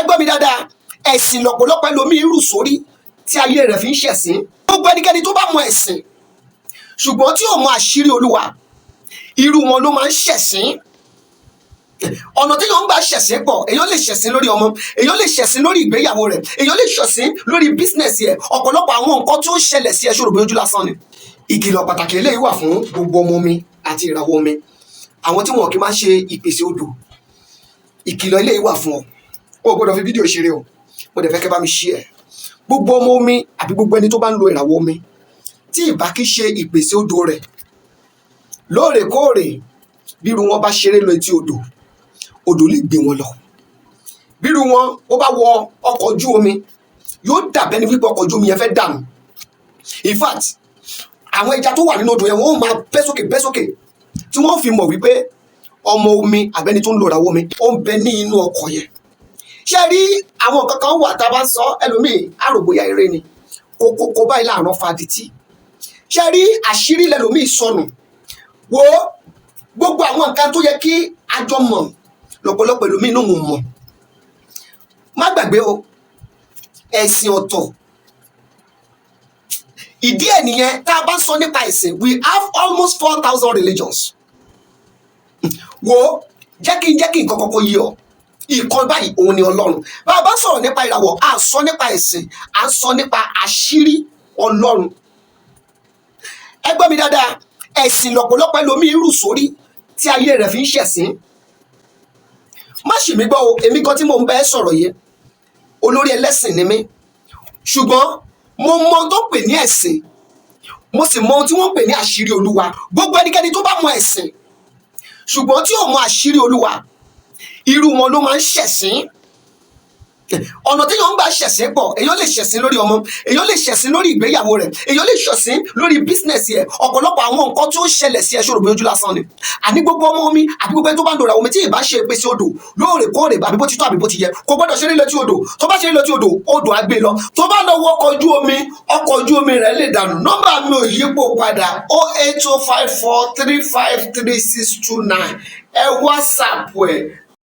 Gbọ́ mi dáadáa, ẹ̀sìn lọ̀pọ̀lọpọ̀ ẹlòmíì rù sórí tí ayé rẹ̀ fi ń ṣẹ̀sín. Gbogbo ẹnikẹ́ni tó bá mọ ẹ̀sìn ṣùgbọ́n tí ò mọ àṣírí Olúwa, irú wọn ló máa ń ṣẹ̀sín. Ọ̀nà tí èèyàn ń gbà ṣẹ̀sín pọ̀. Èèyàn lè ṣẹ̀sín lórí ọmọ, èèyàn lè ṣẹ̀sín lórí ìgbéyàwó rẹ̀, èèyàn lè ṣẹ̀sín lórí business ẹ̀. Ọ̀pọ̀lọpọ̀ àwọn nǹkan tó ń ṣẹlẹ̀ sí ẹ, ṣòro bójú lásán ni. Ìkìlọ̀ pàtàkì eléyìí wà fún gbogbo ọmọ omi àti ìràwọ̀ omi, àwọn tí wọn kì í máa ń ṣe ìpèsè odò. Ìkìlọ̀ eléyìí wà fún ọ. O ò gbọ́dọ̀ fi fídíò ṣeré o. Mo dẹ̀ fẹ́ kẹ́ bá mi share ẹ̀. Gbogbo ọmọ omi àbí gbogbo ẹni tó bá ń lo ìràwọ̀ omi tí ìbá kí ṣe ìpèsè odò rẹ̀ lóòrèkóòrè, bírú wọn bá ṣeré lọ etí odò, odò lè gbé wọn lọ. Bírú wọn ó bá wọ ọkọ̀ ojú omi, yóò dàbẹ́ ni wípé ọkọ̀ ojú omi yẹn fẹ́ dànù. In fact, àwọn ẹja tó wà nínú odò yẹn, wọ́n ó máa bẹ́ sókè, bẹ́ sókè, tí wọ́n fi mọ̀ wípé ọmọ omi àbẹ́ni tó ń lo ìràwọ̀ omi ó ń bẹ ní inú ọkọ̀ yẹn. Ṣé rí àwọn nǹkan kan wà tá a bá ń sọ, ẹlòmíì àròbóyá eré ni. Kókókó báyìí láàrán fadití. Ṣé rí àṣírí lẹlòmíì sọnù? Wo gbogbo àwọn nǹkan tó yẹ kí a jọ mọ̀, lọ́pọ̀lọpọ̀ ẹlòmíì náà ò mọ̀. Má gbàgbé o, ẹ̀sìn ọ̀tọ̀. Ìdí ẹ̀ nìyẹn tá a bá sọ nípa ẹ̀sìn, we have almost 4,000 religions. Wo, jẹ́ kí nǹkan kọ́kọ́ yé ọ. Ìkan báyìí òun ni Ọlọ́run. Bá a bá sọ̀rọ̀ nípa ìràwọ̀, à ń sọ nípa ẹ̀sìn, à ń sọ nípa àṣírí Ọlọ́run. Ẹ gbọ́ mi dáadáa, ẹ̀sìn lọ̀pọ̀lọpọ̀ ẹlòmíì rù sórí tí ayé rẹ̀ fi ń ṣẹ̀sín. Má ṣì mí gbọ́ o. Èmi kan tí mò ń bá ẹ sọ̀rọ̀ yìí, olórí ẹlẹ́sìn ni mí, ṣùgbọ́n mo mọ ohun tó pè ní ẹ̀sìn, mo sì mọ ohun tí wọ́n ń pè ní àṣírí Olúwa. Gbogbo ẹnikẹ́ni tó bá mọ ẹ̀sìn ṣùgbọ́n tí ò mọ àṣírí Olúwa, irú wọn ló máa ń ṣẹ̀sín. Ọ̀nà tí èèyàn ń gbà ṣẹ̀sín pọ̀. Èèyàn lè ṣẹ̀sín lórí ọmọ, èèyàn lè ṣẹ̀sín lórí ìgbéyàwó rẹ̀, èèyàn lè ṣẹ̀sín lórí business ẹ̀. Ọ̀pọ̀lọpọ̀ àwọn nǹkan tó ń ṣẹlẹ̀ sí ẹ, ṣòro bójú lásán ni. Àní gbogbo ọmọ omi àbí gbogbo ẹni tó bá ń lo ìràwọ̀ omi tí ì bá ṣe ìpèsè odò lóòrèkóòrè, àbí bó ti tọ́ àbí bó ti yẹ, kò gbọ́dọ̀ ṣeré létí odò. Tó bá ṣeré létí odò, odò á gbé lọ. Tó bá lọ wọ ọkọ̀ ojú omi, ọkọ̀ ojú omi rẹ̀ lè dànù. Nọ́mbà mi ò yípo padà: 08054353629. Ẹ WhatsApp ẹ.